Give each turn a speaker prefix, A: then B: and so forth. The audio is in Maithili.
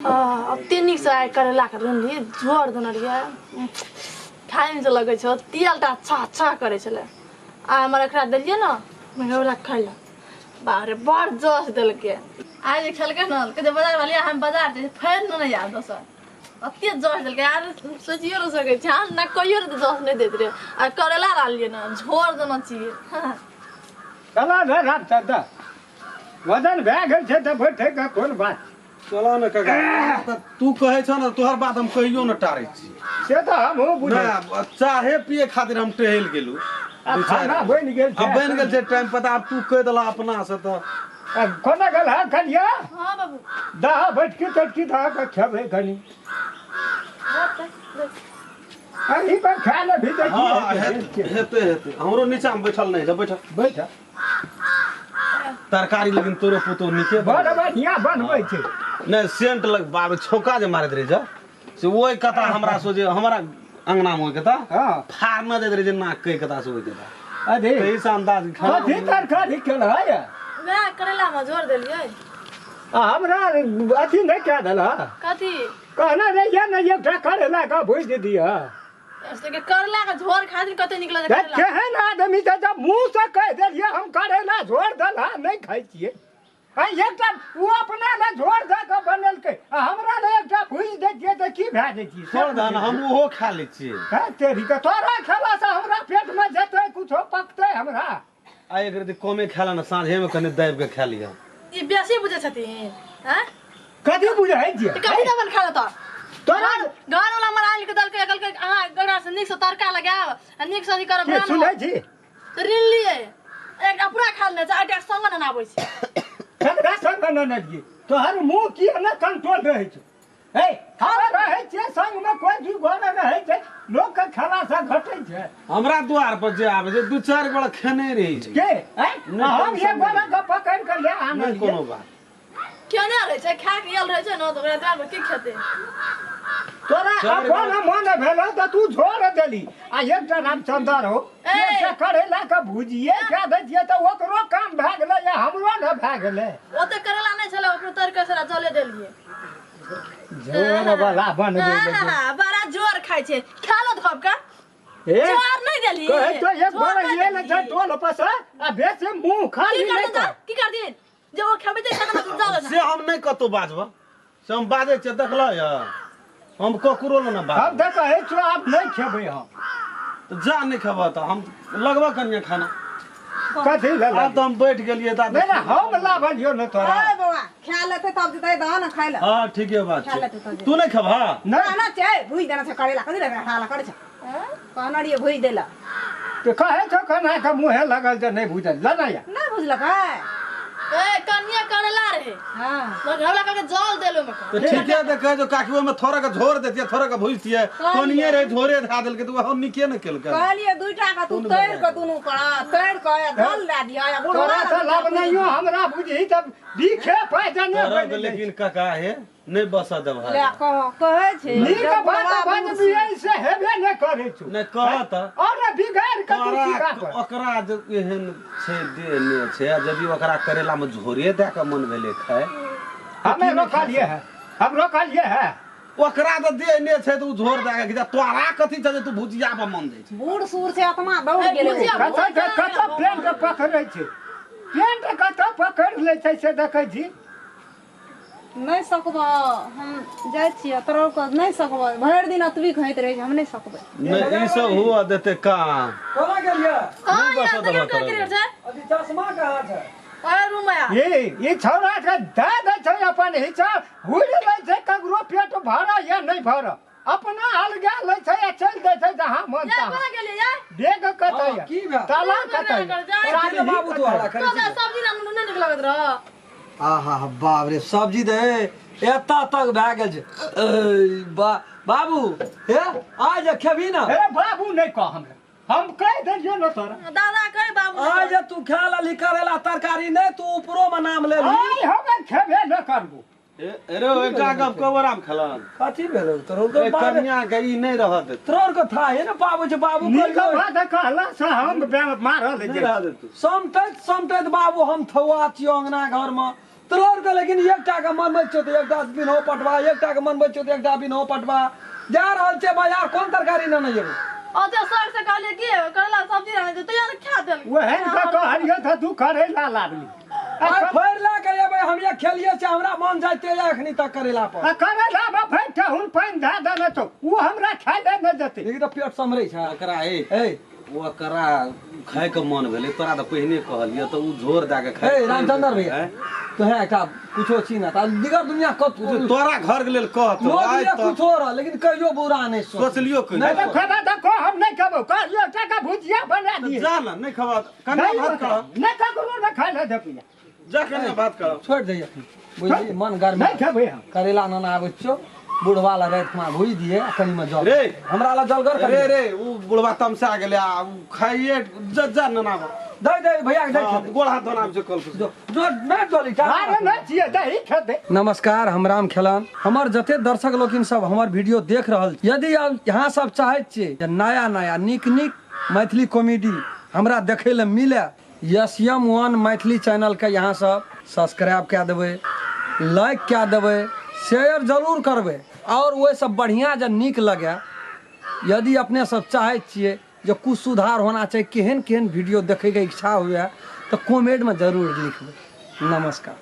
A: ओते नीकसँ आइ करैलाके रन्हलियै, झोर देने रहियै, खायमे जे लगै छै तेल टा छह छह करै छलै। आ हमर एकरा देलियै ने घरवला खाय लए, बाप रे, बड़ जस देलकै। आइ जे खेलकै ने, कहै बाजार वाली, हम बाजार जाइ फेर नहि आयब दोसर। ओते जस देलकै आर सोचियो नहि सकै छी हम ने, कहियो नहि जस नहि दैत रहै। आ करैला लानलियै ने, झोर देने छियै।
B: चला ने रामचंद्र, वजन भए गेल छै तऽ बैठैके कोन बात?
C: चलऽ ने काका, तऽ तू कहै छह ने, तोहर बात हम कहियो ने टारै छी।
B: से तऽ हमहूँ बुझै।
C: नहि, चाहे पिए खातिर हम टहल गेलू।
B: आ खाना बनि गेल छै।
C: आ बनि गेल छै टाइम पता। आब तू कहि देलह अपना से तऽ
B: आ कोना गेल हँ कनिया?
A: हँ बाबू।
B: दहा बैठकी तटकी दहा कऽ खेबै कनि। अही पर खा लेबही तऽ की
C: हँ
B: हेतै?
C: हेतै हेतै हेतै। हमरो नीचा मे बैठल नहि छै, बैठल।
B: बैठ।
C: तरकारी लेकिन तोरो पुतोह नीके
B: बड़
C: बनबै।
B: बढ़िआँ बनबै छै।
C: नहि, सेंट लग बाप छौका जे मारैत रहै छै से ओहि कथा हमरा सोचे हमरा अंगना मे ओहि कथा फाड़ने दैत रहै छै नाक के कथा से ओहि कथा।
B: अरे
C: एहि से अंदाज खाना।
B: कथी तरकारी केलह यऽ?
A: वएह करैलामे झोर देलियै।
B: आ हमरा अथी नहि कए देलह?
A: कथी?
B: कहने रहियै ने, एकटा करेला के भुजि दिअ।
A: से करैला के झोर खातिर कते निक लगै करैला।
B: केहन आदमी छै, जब मुँह से कहि देलियै हम करैला झोर देलहा नहि खाइ छियै, आ एकटा ओ अपना लए झोर दऽ कऽ बनेलकै आ हमरा लए एकटा भुजि दै छियै तऽ की भए जैतियै?
C: छोड़ दह ने, हम ओहो खा लै छियै।
B: है तेरी के, तोरा खेलासँ हमरा पेटमे जेतै कुछो, पकतै हमरा?
C: आ एक रति कमे खा ले ने, साँझेमे कनि दाबि कऽ खा लिअ।
A: ई बेसी बुझै छथिन हैं?
B: कथी बुझै छियै?
A: तऽ कथी देबन खा लेतऽ
B: तोरा?
A: घर वाला हमरा आनि के देलकै, कहलकै अहाँ एकरा से नीक से तड़का लगायब आ नीक से अथी करब।
B: के सुनै छी?
A: तऽ ऋण लिए एकटा पूरा खा लेने छै, एकटा संग ने आबै छै।
B: ककरा संग ने छियै? तोहर मुँह किया ने कंट्रोल रहै छौ? हे, हम रहै छियै संगमे, कोइ दू गोरे रहै छै, लोकके खेलासँ घटै छै?
C: हमरा द्वार पर जे आबै छै, दू चारि गोड़ा खेने रहै छै।
B: के आँय?
C: नहि,
B: हम
C: टेंशन
B: एक गोरे के पकड़ि कऽ लए
C: नहि
B: आनलियै।
C: कोनो बात।
A: केने रहै छै, खा के आयल रहै छै ने, तऽ ओकरा द्वार पर की खेतै?
B: तोरा
C: चारि
B: अपन मन भेलौ तऽ तू झोर देली। आ एकटा रामचंद्र हो,
A: ए!
B: एकटा करैला के भुजिए खा दै छियै तऽ ओकरो काम भए गेलै आ हमरो ने भए गेलै।
A: ओते करैला नहि छलै, ओकरो तर के सारा जले देलियै।
B: झोर वाला बनबै लए।
A: आहा, बड़ा जोर खाइ छै, खा लो धोप का।
B: ए,
A: जोर नहि देली।
B: कहै तो एक
A: जोर
B: गोरे
A: नहि
B: ये ने
A: देली।
B: छै टोल पर से आ बेसी मुँह खाली
A: की कर
B: नहि
A: दिन?
B: कर।
A: की कर दिन जे ओ खेबै जे खाना जाओ।
C: से हम नहि कतहु बाजब, से हम बाजै छियै, देखलह यऽ, हम ककरो लग ने
B: हम
C: बाजब।
B: तऽ कहै छियौ, आब नहि खेबै हम।
C: तऽ जा, नहि खेबह तऽ हम लगबह कनिए खाना।
B: कथी लए?
C: आब तऽ हम बैठ गेलियै तऽ
B: नहि नहि, हम लाबलियौ ने तोरा।
D: ए बौआ, खा लेतै तब जेतै, दह ने खाइ लए।
C: हँ, ठीके बात
D: खा लेतै
C: छै।
D: तब।
C: तू नहि खेबह?
B: नहि।
D: ना छै, भुजि देना छै करेला, कथी लए हाला करै छै? कहने रहियै भुजि दै लए।
B: तऽ कहै छौ केना कऽ मुँहे लगल जे नहि बुझल लऽ या।
D: नहि बुझलकै।
A: ए कनिया, करेला रहे। हमरा कहके जल देलो में।
C: तऽ ठीके तऽ कहै छौ काकी, ओहिमे थोड़ा के झोर देतियै, थोड़ा के भुजतियै। कनिए रहै, झोरे धए देलकै तऽ ओहो नीके ने केलकै।
D: कहलियै दूटा के तू तोड़ि कऽ, दुनू कर तोड़ि कऽ आ जल दए दिहऽ आ बुढ़वा
B: तोरा
D: लए
B: तऽ
D: दूटा।
B: लाबनैयो हमरा बुझही तऽ बीखे पाइ देने
C: तोरा
B: बनि
C: तऽ
B: जाइ।
C: लेकिन काका हे नहि बसऽ देबह।
D: ले कह, कहै छै
B: नीक
D: जे
B: बात
D: बुढ़वा बूढ़
B: बजबियै से हेबे नहि करै छौ।
C: नहि कह तऽ।
B: अरे बिगाड़ि कऽ तू
C: तोरा
B: सीधा कर।
C: ओकरा जे एहन छै देह ने छै, आ यदि ओकरा करेला मे झोरे दए कऽ मन भेलै खाय।
B: हमे रोकलियै है, हम रोकलियै है।
C: ओकरा तऽ देह ने छै तऽ ओ झोर दए कऽ खिचा, तोरा कथी छै जे तू भुजिया पर मन दै छै?
D: बूढ़ सूढ़ छै, आत्मा दौड़ गेलै।
A: भुजिया।
B: कतऽ के कतऽ पेंट पकड़ै छै, पेंट कतऽ पकड़ि लै छै से देखै छी।
D: नहि सकबऽ, हम जाइ छियै तोरा के नहि सकबऽ, भरि दिन अतबी खाइत रहै छै, हम नहि सकबै।
C: नहि, ई सब हुआ देते काम।
E: कोना गेलियै?
A: कहाँ
C: नहि
A: यार
C: बसऽ
A: देखियौ
C: देबह
A: कहाँ
C: तोरा।
A: गिरल छै?
E: अथी चश्मा कहाँ छै?
A: ओए रूम में आ।
B: ई छौड़ा के दए दै छै अपन हिस्सा, हुड़ि लै छै, ककरो पेट भरऽ या नहि भरऽ, अपना अलगा लै छै आ चलि दै छै जहाँ मन
A: यार
B: तहाँ।
A: कोना गेलियै यार?
B: बेग कतऽ
E: हँ,
B: यऽ?
E: की भेल?
B: ताला कतऽ यऽ?
E: कथी रे बाबू, तू हल्ला करै
A: तो
E: छी?
A: सब्जी रान्हू नहि नीक लगैत रह।
E: आहा बाप रे, सब्जी दे एतऽ तक भए गेल छै। ऐ, बा बाबू हे, आइ जे खेबही ने।
B: हे बाबू नहि कह हमरा, हम कहि देलियौ ने तोरा।
A: दादा कहे बाबू।
E: आइ जे तू खा लेलही करेला तरकारी, नहि तू ऊपरो मे नाम लेलही।
B: आइ हम खेबे नहि करबो।
C: अरे एकटा गप कहबो राम खेलन।
E: कथी भेलौ तोरो के?
C: ए, कनिया के ई नहि रहऽ देतौ।
E: तोरो के था हे ने पाबै छै बाबू।
B: नीक
E: कहियो
B: बात कहला से हम मारल
C: नहि
B: जाइ।
C: रहऽ देतौ।
E: समटैत समटैत बाबू हम थौआ छियौ अंगना घर मे, तोरा के लेकिन एकटा के मनबै छौ तऽ एकटा बिनो पटवा, एकटा के मनबै छौ तऽ एकटा बिनो पटवा। जा रहल छै बाजार, कोन तरकारी नेने जेबै?
A: ओते सर से कहलियै कि करैला सब्जी रान्हि दे, तैयो ने खा देल।
B: ओहन के कहलियो तऽ तू करैला लाबली।
E: आइ फड़ि लए के एबै हम, ये खेलिए छै, हमरा मन जाइते ये एखनी तक करैला पर।
B: आ करैला मे फेर ठेहुन पानि धए देने छौ, ओ हमरा खाय लए नहि देतै।
E: देखी तऽ पेट सम्हरै छै।
C: ओकरा ए
E: ए
C: ओकरा खायके मन भेलै, तोरा तऽ पहिने कहलियै तऽ ओ झोर दए कऽ खाय।
E: ए रामचंद्र भैया, तोहे एकटा कुछो छी ना तऽ दिगर दुनिया कत
C: तोरा घरके लेल कहत
E: लोग
C: आइ
E: ये
C: तऽ
E: कुछो रह, लेकिन कहियो बुरा नहि सोच।
C: सोचलियो कहियो।
E: नहि
B: तऽ खेबा तऽ कह, हम नहि खेबौ। कहलियो एकटा भुजिया बना दिए।
C: जा ने, नहि खेबा कन्या भात करब।
B: नहि, ककरो नहि खाय लए देबियै।
C: जा कन्या भात करब।
E: छोड़ि दे अखन, बुझली मन गर्मी।
B: नहि खेबै हम।
E: करेला नाना आबै छियौ, बुढ़वा ला राति मे भुजि दिए आ कनि मे जल
C: रे।
E: हमरा ला जलगर
C: रे
E: करी।
C: रे, ओ बुढ़वा तमसा गेलै आ ओ खाइए जा जा नना।
E: दे दे भैया के, दे खेतै।
C: गोड़ हाथ धोना छै कल।
E: जो जो नहि जली चा।
B: अरे नहि छियै, दही खेतै।
E: नमस्कार, हम राम खेलान। हमर जते दर्शक लोकिन सब हमर वीडियो देख रहल छी, यदि आप यहाँ सब चाहैत छियै जे नया नया नीक नीक मैथिली कॉमेडी हमरा देखै लए मिले, एस एम वन मैथिली चैनलके यहाँ सब सब्सक्राइब कए देबै, लाइक कए देबै, शेयर जरूर करबै। आओर ओहिसँ बढ़िआँ जे नीक लगै, यदि अपने सब चाहै छियै जे कुछ सुधार होना चाही, केहन केहन वीडियो देखैके इच्छा हुए, तऽ कमेंटमे जरूर लिखबै। नमस्कार।